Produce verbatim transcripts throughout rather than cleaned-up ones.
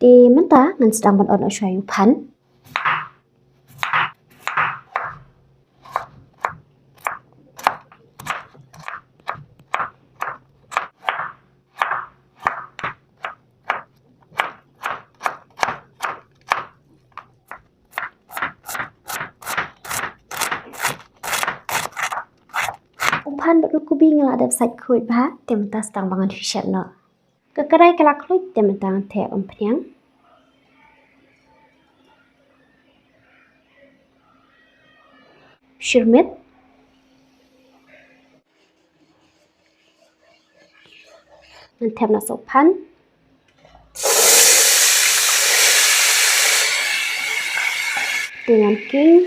Te mynta ngan sdang ban ot noh shuwa ïa u phan. U phan bad u kubi nga la dep sait khuid bha, te mynta sdang ba ngan shet noh. Ka karai ka la khluit, te mynta ngan theh umphniang. Shyrmit. Ngan thep noh sa u phan. Te ngan king.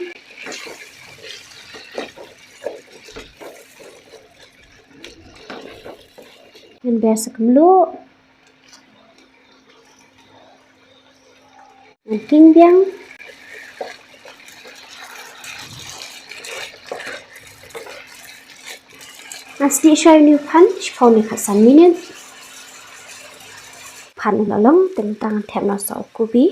Ngan ber sa ka mluh. Ngan king biang. Ngan sdieh shuwa ïa une u phan shiphew ne khatsan minit. Phan u la long, te mynta ngan thep noh sa u kubi.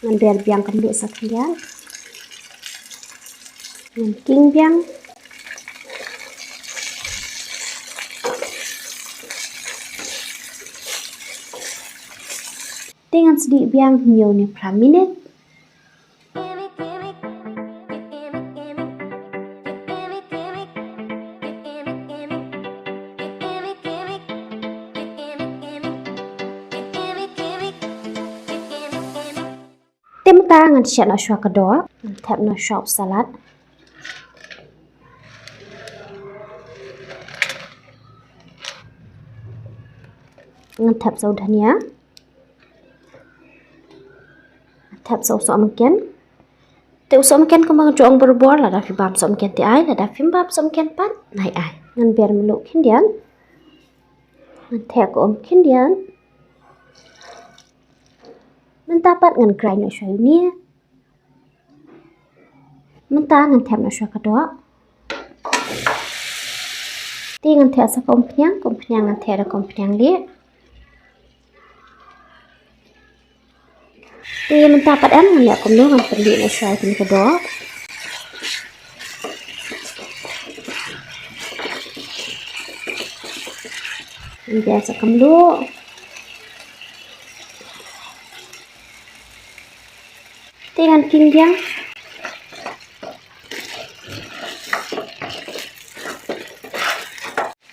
Ngan ber biang ka mluh sa khyndiat. Ngan king biang. Te ngan sdieh biang hynñiew ne phra minit. Te mynta ngan shet noh shuwa ka doh, ngan thep noh shuwa u salad. Ngan thep sa u dhania. Ngan thep sa u sohmynken. Te u sohmynken kumba nga ju ong barabor, lada phi bam sohmynken te ai, lada phim bam sohmynken pat, nai ai. Ngan ber mluh khyndiat. Ngan thep ka um khyndiat. Mynta pat ngan grind noh shuwa ïa une. Mynta ngan thep noh shuwa ka doh. Te ngan thep sa ka umphniang, ka umphniang ngan thep da ka umphniang lieh. Te mynta pat em ngan leh kumno, ngan pynlieh noh shuwa ïa kane ka doh. Ngan ber sa ka mluh. Te ngan king biang.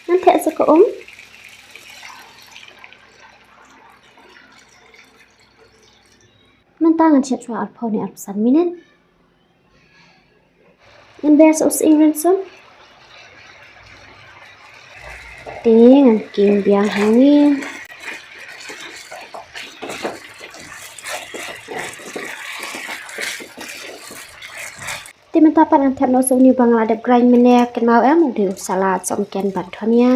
Ngan thep sa ka um. Mynta ngan shet shuwa arphew ne arphew san minit. Ngan ber sa u sying rynsun. Te ngan king biang hangne. Te mynta pat ngan thep noh sa une ba nga la dep grind mynne, kynmaw em, u dei u salad sohmynken bad dhania.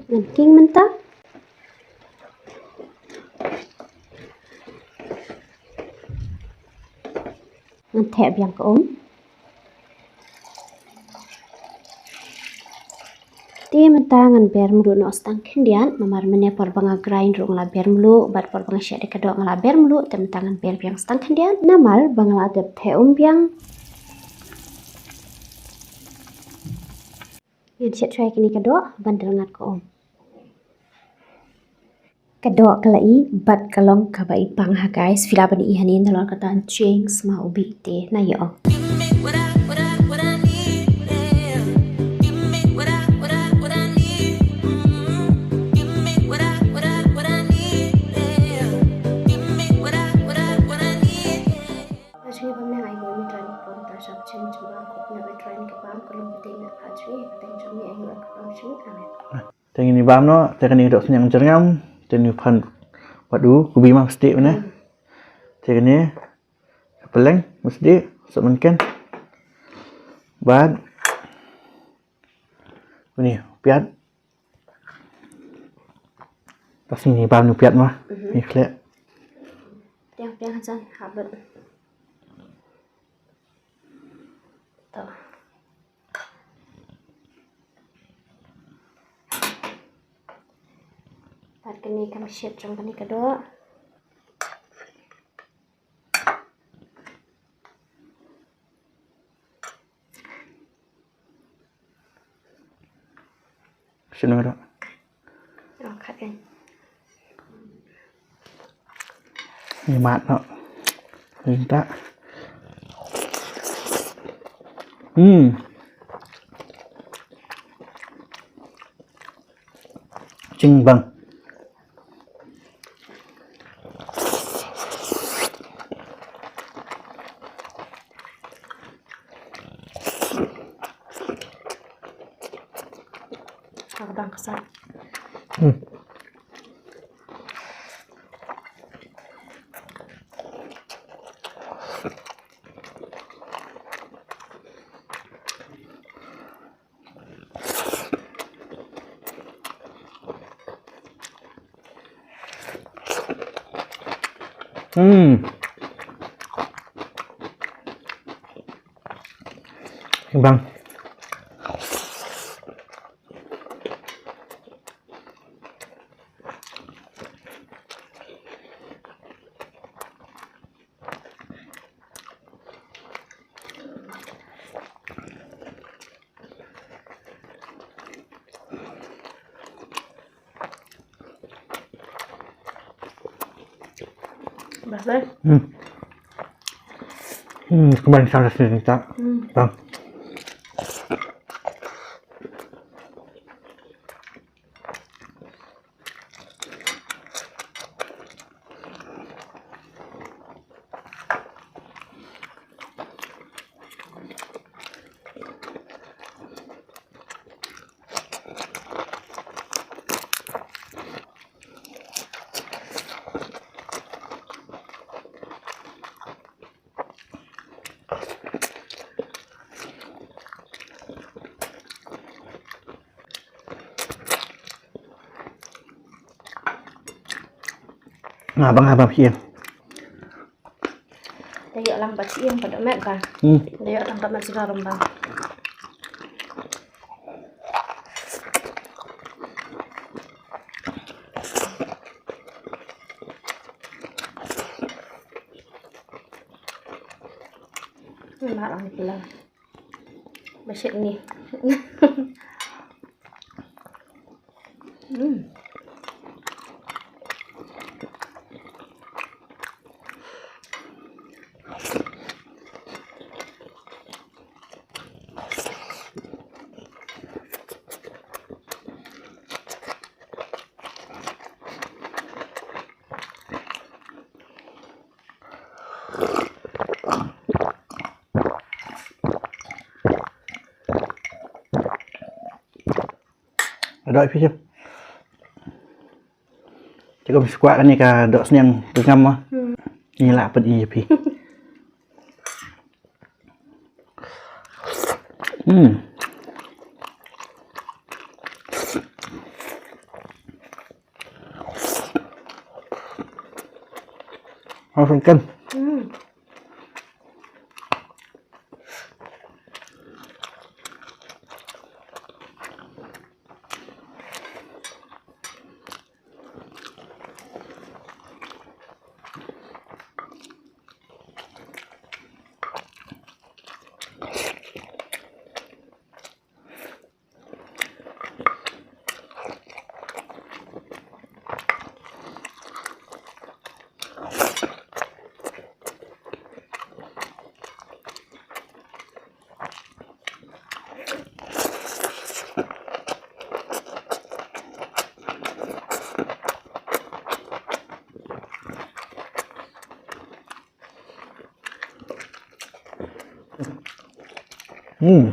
Ngan king mynta. Ngan thep biang ka um. Te mynta ngan ber mluh noh sa tang khyndiat, namar mynne por ba nga grind ruh nga la ber mluh, bad por ba nga shet ïa ka doh nga la ber mluh, te mynta ngan ber biang sa tang khyndiat, namar ba nga la dep thep um biang. Ngan shet shuwa ïa kane ka doh ban da ngat ka um. Ka doh ka la ih bad ka long kaba ipang ha guys. Phi lah ban ïohi hangne nalor kata ka jingsma u bih te na ïoh. Actually, bam ne ai mo ni try ni pon ta shap chen chen bam ko na be try ni ka bam ko long pete na actually, thank you ni ai mo ka bam shin. Amen. Te ngin ïa bam noh, te kane ka dohsniang jyrngam, te une u phan bad u kubi ma mesti une. Te kane ka pylleng mesti sohmynken. Bad une u piat. Te ngin ïa bam une u piat ma. Mhm. Ni khleh. Piang piang jan habet. To. Pat kane ka mynsiem jong kane ka doh. Sien nga doh. Oh, khat kan. Ni mat noh. Ring tak. Hmm. Jing bang. Ka bang ka sah. Hmm. Hmm. Bang. Bas, eh? Hmm. Hmm, kembali sana sini, tak? Hmm. Bang. Nga bang haba phi ïeng. Da ïoh lang ba phi ïeng ba dohmet ba. Hmm. Da ïoh lang ba mat sura rum ba. Ni ma lang ni pula. Ba shit ni. Hmm. Ka doh phi shuh. Te kum shu kwah kane ka doh sniang ka ngam ma. Hmm. Ngi lah peit ïa phi. Hmm. Masukkan. Hmm. Hmm.